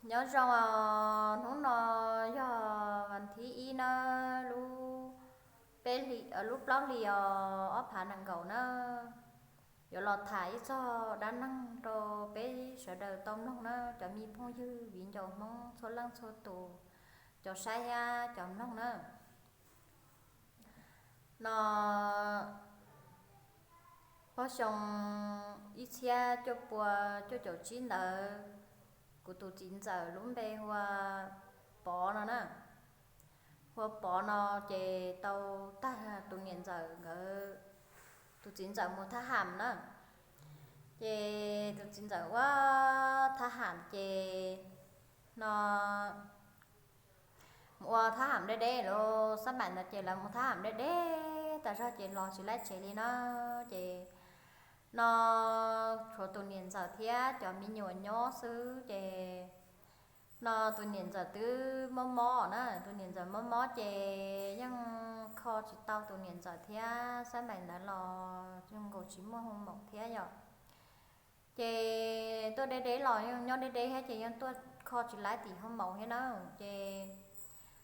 Nyob zoo os, hnub no yog vas thib ib na, lub peb hli, lub plaub hlis os, ob phav nees nkaum na. Yuav los tham ib txog dab neeg rau peb sawv daws tau mloog na, cov me phooj ywg viv ncaus Hmoob txhua leej txhua tus, cov saib thiab cov mloog na. No, puag xyoo ib txhiab cuaj pua cuaj caum tsib ntawd, kuv tus txiv ntxawm lub npe hu ua Pov no na. Hu ua Pov no ces tau tag tus niam ntxawm nkawd, tus txiv ntxawm mus thab ham na. Ces tus txiv ntxawm ua thab ham ces no mus ua thab ham deb deb lawm, xab maim ntawd ces lawv mus thab ham deb deb tas zog ces los tsis laib tsev li na. Ces no tshuav tus niam ntxawm thiab cov me nyuam nyob xwb ces no tus niam ntxawm twb mob mob na, tus niam ntxawm mob mob ces yeej kho tsis tau tus niam ntxawm thiab, xab maim ntawd los zoo nkaus tsis muaj hoo maum thiab yom. Ces tuaj deb deb los yeej nyob deb deb thiab ces yeej tuaj kho tsis laib tim hoo maum thiab na. Ces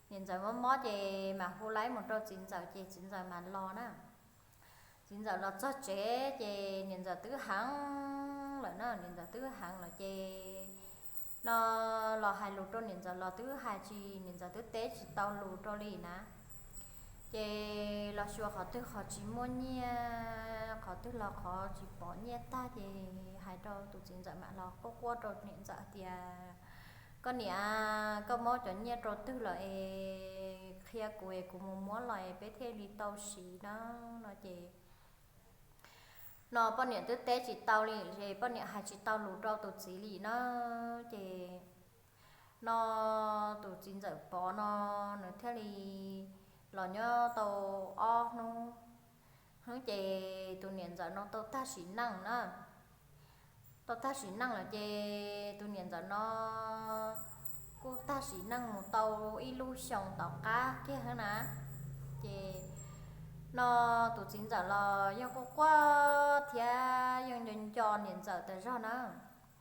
niam ntxawm mob mob ces mam hu laib mus rau txiv ntxawm ces txiv ntxawm mam los na. Txiv ntxawm los txog tsev ces niam ntxawm twb heev lawm na, niam ntxawm twb heev lawm ces no los hais lus rau niam ntxawm los twb hais tsis, niam ntxawm twb teb tsis tau lus rau li na. Ces los xyuas qhov twg qhov tsis muaj nyiaj, qhov twg los qhov tsis pom nyiaj tag ces hais rau tus txiv ntxawm mam los quaj quaj rau niam ntxawm tias, koj niam, koj muab cov nyiaj rau twg los es qhia kuv es kuv mus muab los es peb thiaj li tau siv na. No ces no poj niam twb teb tsis tau li ces poj niam hais tsis tau lus rau tus txiv li na. Ces no tus txiv ntxawm Pov no nws thiaj li los nyob tau ob hnub, hnub ces tus niam ntxawm no tau tag sim neej na. Tau tag sim neej lawm ces tus niam ntxawm no kuj tag sim neej mus tau ib lub xyoos tom qab kiag na. Ces no tus txiv ntxawm los yeej quaj quaj thiab yeej nco nco niam ntxawm tas zog na.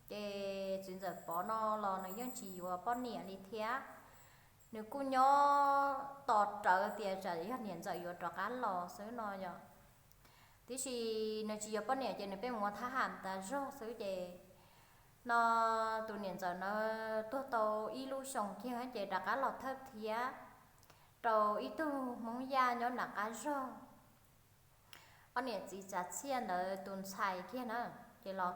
Ces txiv ntxawm Pov no los nws yeej tsis yuav poj niam li thiab. Nws kuj nyob tos rawv tias tsam yog niam ntxawm yuav rov qab los xwb no yom. Tiam sis nws tsis yuav poj niam ces nws pheej mus ua thab ham tas zog xwb ces no tus niam ntxawm na tuag tau ib lub xyoos kiag ces rov qab los thawj thiab rau ib tug Hmoob Yaj nyob nram qab zog. Ob niam txiv txav txhiaj ntawd tus ntxhais kiag na, ces los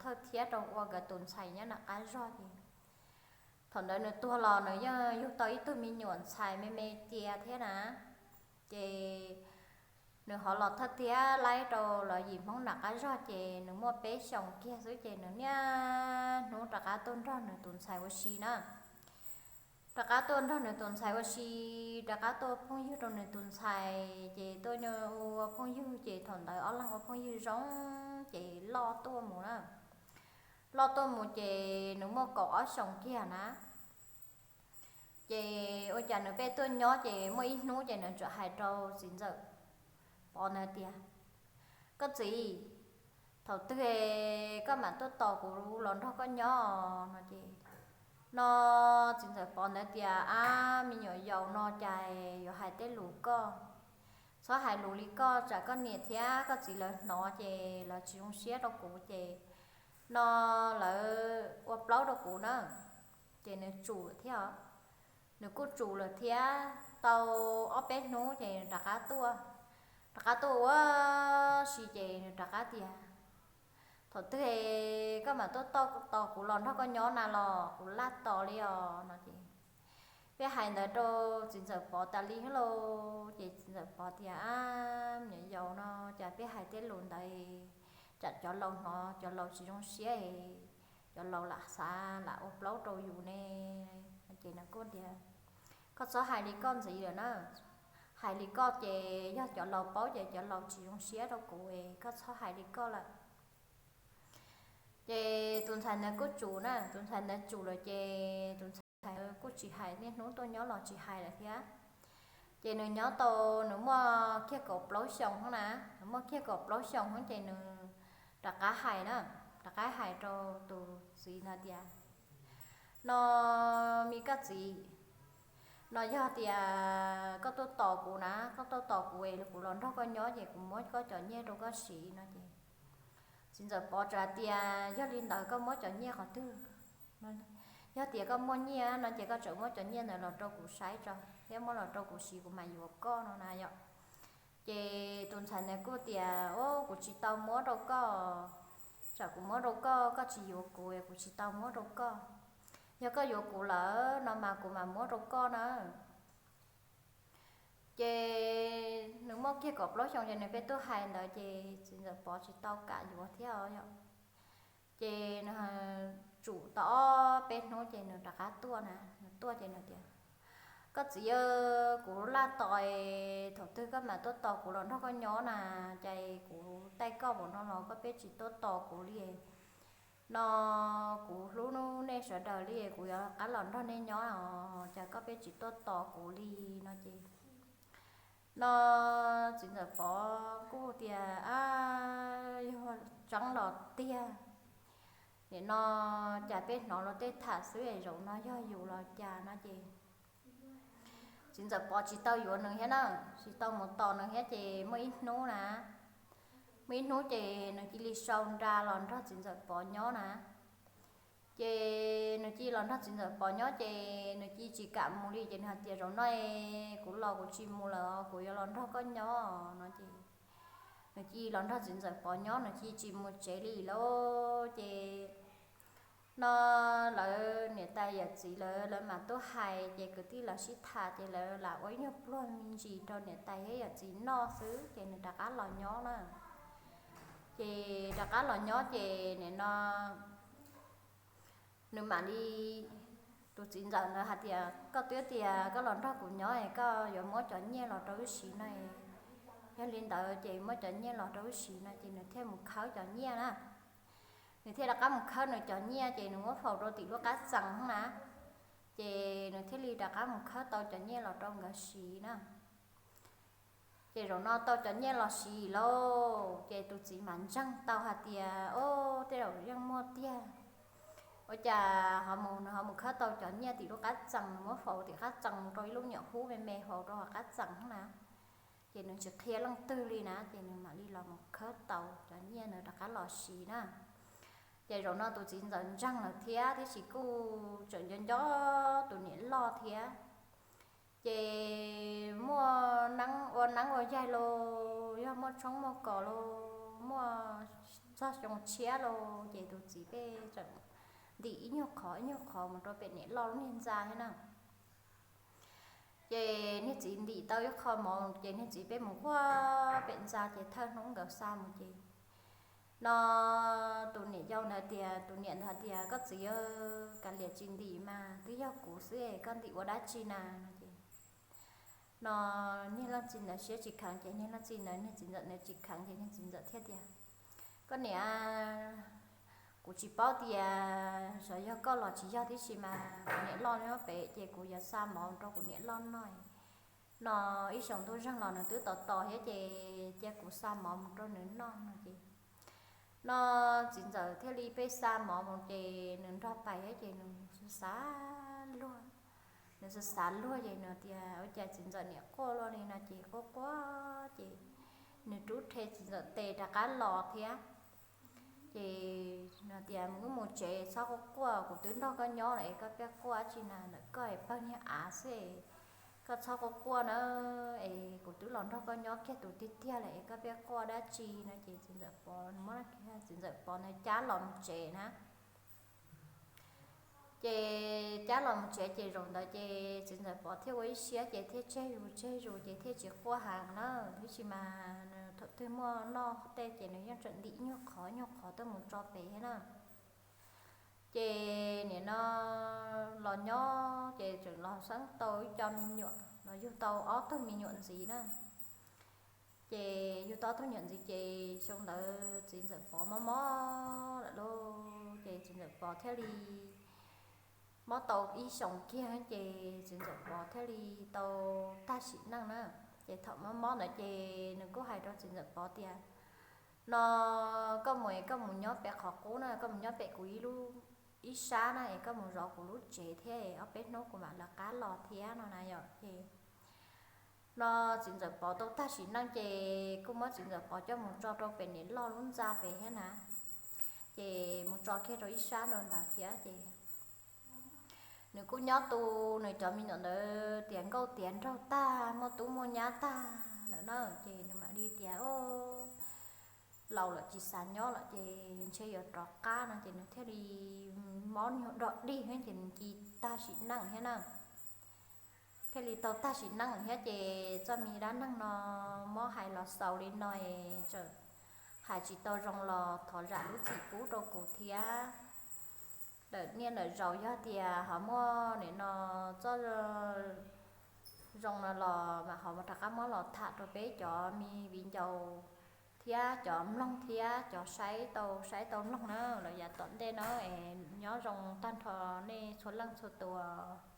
thawj thiab rau ua nkawd tus ntxhais nyob nram qab zog ces thaum ntawd nws tuag los nws yeej yug tau ib tug me nyuam ntxhais me me cia thiab na. Ces nws ho los thawj thiab laib rau lawv yim Hmoob nram qab zog ces nws muaj peb xyoos kiag xwb ces nws niaj hnub rov qab tuaj nrog nws tus ntxhais ua si na. Rov qab tuaj nrog nws tus ntxhais ua si, rov qab tuaj phooj ywg rau nws tus ntxhais ces tuaj ua phooj ywg ces thaum ntawd ob leeg ua phooj ywg zoo ces loj tuaj mus na. Loj tuaj mus ces nws muaj kaum ob xyoos kiag na. Ces ua cas nws pheej tuaj nyob ces muaj ib hnub ces nws txawm hais rau txiv ntxawm Pov ntawd tias, koj txiv, thaum twg koj mam tuaj tos kuv los nrog koj nyob no ces no txiv ntxawm Pov ntawd tias, ab, me nyuam yaus no cas yuav hais tej lus koj, txhob hais lus li koj tsam koj niam thiab koj txiv lawv hnov ces lawv tsis zoo siab rau kuv ces no lawv ua plaub rau kuv na. Ces nws tsum lawm thiab, nws kuj tsum lawm thiab tau ob peb hnub ces nws rov qab tuaj, rov qab tuaj ua si ces nws rov qab tias, thaum twg koj mam tuaj tos kuv los nrog koj nyob na los kuv laj tos li os no ces peb hais ntawd rau txiv ntxawm Pov tas li lauj ces txiv ntxawm Pov tias, ab, me nyuam yaus no cas peb hais tej lus ntawd tsam cov laus hnov cov laus tsis zoo siab, cov laus lam xav lam ua plaub rau yus ne. Ces nws kuj tias, koj txhob hais li koj ntxiv lawm na, hais li koj ces yog cov laus paub ces cov laus tsis zoo siab rau kuv, koj txhob hais li koj lawm. Ces tus ntxhais ntawd kuj tsum na, tus ntxhais ntawd tsum lawm ces tus ntxhais kuj tsis hais, niaj hnub tuaj nyob los tsis hais lawm thiab. Ces nws nyob tau, nws muaj kiag kaum plaub xyoos na, nws muaj kiag kaum plaub xyoos ces nws rov qab hais na, rov qab hais rau tus txiv ntawd tias, No, me koj txiv, no yog tias koj tuaj tos kuv na, koj tuaj tos kuv es kuv los nrog koj nyob ces kuv muab koj cov nyiaj rau koj siv no ces txiv ntxawm Pov txawm hais tias, yog li ntawd koj muab cov nyiaj qhov twg? Yog tias koj muaj nyiaj no ces koj txawm muab cov nyiaj ntawd los rau kuv saib tso thiab muab los rau kuv siv kuv mam yuav koj no na yom. Ces tus ntxhais ntawd kuj tias, o, kuv tsis tau muab rau koj, tsam kuv muab rau koj koj tsis yuav kuv, kuv tsis tau muab rau koj. Yog koj yuav kuv lawm no mas kuv mam muab rau koj na. Ces nws muaj kiag kaum plaub xyoos ces nws pheej tuaj hais ntawd ces txiv ntxawm Pov tsis tau kam yuav thiab os yom. Ces nws tsum tau ob peb hnub ces nws rov qab tuaj na, nws tuaj ces nws tias, koj txiv, kuv laj tos, thaum twg koj mam tuaj tos kuv los nrog koj nyob na, ces kuv taij koj mus no los koj pheej tsis tuaj tos kuv li. No kuv hlub nej sawv daws li, kuv yuav rov qab los nrog nej nyob os, cas koj pheej tsis tuaj tos kuv li no ces no txiv ntxawm Pov kuj tias, a, yog tseeb los tiag, nim no cas peb hnov luag tej tham xwb es zaum no yog yus los cas no ces txiv ntxawm Pov tsis tau yuav nws thiab na, tsis tau mus tos nws thiab ces muaj ib hnub na, muaj ib hnub ces nws cia li sau nra los nrog txiv ntxawm Pov nyob na. Ces nws cia li los nrog txiv ntxawm Pov nyob ces nws cia li tsis kam mus li ces nws hais tias, zaum no kuv los kuv tsis mus lawm, kuv yuav los nrog koj nyob no ces nws cia li los nrog txiv ntxawm Pov nyob, nws cia li tsis mus tsev li lauj. Ces no lawv niam tais yawm txiv lawv, lawv mam tuaj hais ces kwv tij los sib tham ces lawv lam ua ib nyuag pluag me ntsis rau niam tais thiab yawm txiv noj xwb ces nws rov qab los nyob na. Ces rov qab los nyob ces nim no nws mam li, tus txiv ntxawm ntawd hais tias, koj twb tias koj los nrog kuv nyob es koj yuav muab cov nyiaj los rau wb siv no, yog li ntawd ces muab cov nyiaj los rau wb siv no ces nws thiaj mus khawb cov nyiaj na. Nws thiaj rov qab mus khawb nws cov nyiaj ces nws muab faus rau tim lub qab txees na. Ces nws thiaj li rov qab mus khawb tau cov nyiaj los rau nkawd siv na. Ces zaum no tau cov nyiaj los siv lauj, ces tus txiv mas ntseeg tau hais tias, o, tej zaum yeej muaj tiag. Ua cas ho mus nws ho mus khawb tau cov nyiaj tim lub qab txees, nws muab faus tim qab txees rau ib lub nyuam hub me me faus rau hauv qab txees na. Ces nws tsis qhia leej twg li na, ces nws mam li los mus khawb tau cov nyiaj ntawd rov qab los siv na. Ces zaum no tus txiv ntxawm ntseeg lawm thiab, tiam sis kuj tseem nco nco tus niam loj thiab. Ces muaj neeb ua neeb ua yaig los yog muaj tshoob muaj kos los muaj txog xyoo tshiab los ces tus txiv pheej tseem ntim ib nyuag qhov ib nyuag qhov mus rau pem niam loj lub niag ntxa thiab na. Ces niag txiv ntim tau ib qho mov ces niag txiv pheej mus quaj pem ntxa ces thawj hnub nkawd xa mus ces no tus niam yau ntawd tias, tus niam ntawd hais tias, koj txiv, kav liam tsis ntim mas twb yog kuv xwb es koj ntim ua dab tsi na no ces no niag leej txiv ntawd siab tsis kheev ces niag leej txiv ntawd, niag txiv ntxawm ntawd tsis kheev ces niag txiv ntxawm thiaj tias, koj niam, kuv tsis paub tias xyov yog koj los tsis yog tib si mas kuv niam loj nyob pem ces kuv yuav xa mov rau kuv niam loj noj no ib xyoos ntuj zeeg los nws twb tos tos thiab ces cia kuv xa mov mus rau nws noj no ces no txiv ntxawm thiaj li pheej xa mov mus ces nws nrog pais thiab ces nws xav xav luag, nws xav xav luag ces nws tias ua cas txiv ntxawm niam quaj luaj li no ces quaj quaj ces nws rub rhe txiv ntxawm tes rov qab los thiab. Ces nws tias, wb mus tsev txhob quaj quaj, kuv twb nrog koj nyob lawm es koj pheej quaj dab tsi na, ntawm koj es pawg niag av xwb es koj txhob quaj quaj na, es kuv twb los nrog koj nyob kiag tus tiag tiag lawm es koj pheej quaj dab tsi no ces txiv ntxawm Pov muab txiv ntxawm Pov ntawd cab los mus tsev na. Ces cab los mus tsev ces zaum ntawd ces txiv ntxawm Pov thiaj ua ib siab ces thiaj tseg zus tseg zus ces thiaj tsis quaj heev na, tiam sis mas nws thaum twg muaj noj tej ces nws yeej tseem ntim nyuag qhov nyuag qhov tuaj mus tso pem thiab na. Ces nim no los nyob ces tseem los xeeb tau ib co me nyuam, los yug tau ob tug me nyuam ntxiv na. Ces yug tau ob tug me nyuam ntxiv ces xyoo ntawd txiv ntxawm Pov mob mob lawm lauj, ces txiv ntxawm Pov thiaj li mob tau ib xyoos kiag ces txiv ntxawm Pov thiaj li tau tag sim neej na. Ces thaum mob mob ntawd ces nws kuj hais rau txiv ntxawm Pov tias, no koj mus, koj mus nyob pem qhov qub na, koj mus nyob pem kuv ib lub, ib sab na es koj mus zov kuv lub tsev thiab, ob peb hnub kuv mam lawv qab los thiab no na yom. Ces no txiv ntxawm Pov tau tag sim neej ces kuj muab txiv ntxawm Pov coj mus tso rau pem niam loj lub ntxa pem thiab na. Ces mus tso kiag rau ib sab rau ntawd thiab ces nws kuj nyob tu nws cov me nyuam ntawd tiav nkauj tiav nraug tag, muaj tub muaj nyab tag lawm na, ces nws mam li tias, Laus lawm tsis xav nyob lawm ces ntshe yuav rov qab no, ces nws thiaj li mob nyuag dog dig thiab ces nws cia tag sim neej thiab na. Thiaj li tau tag sim neej thiab ces txoj me dab neeg no muab hais los xaus li no es txawm hais tsis tau zoo los thov zam lub txim pub rau kuv thiab. Lawm niaj lawm zaus yog tias ho muaj nim no txoj zoo no los mas ho rov qab muab los tham rau peb cov me viv ncaus thiab cov mloog thiab cov saib tau saib tau mloog na los yav tom ntej na es nyob zoo tag nrho nej txhua leej txhua tus.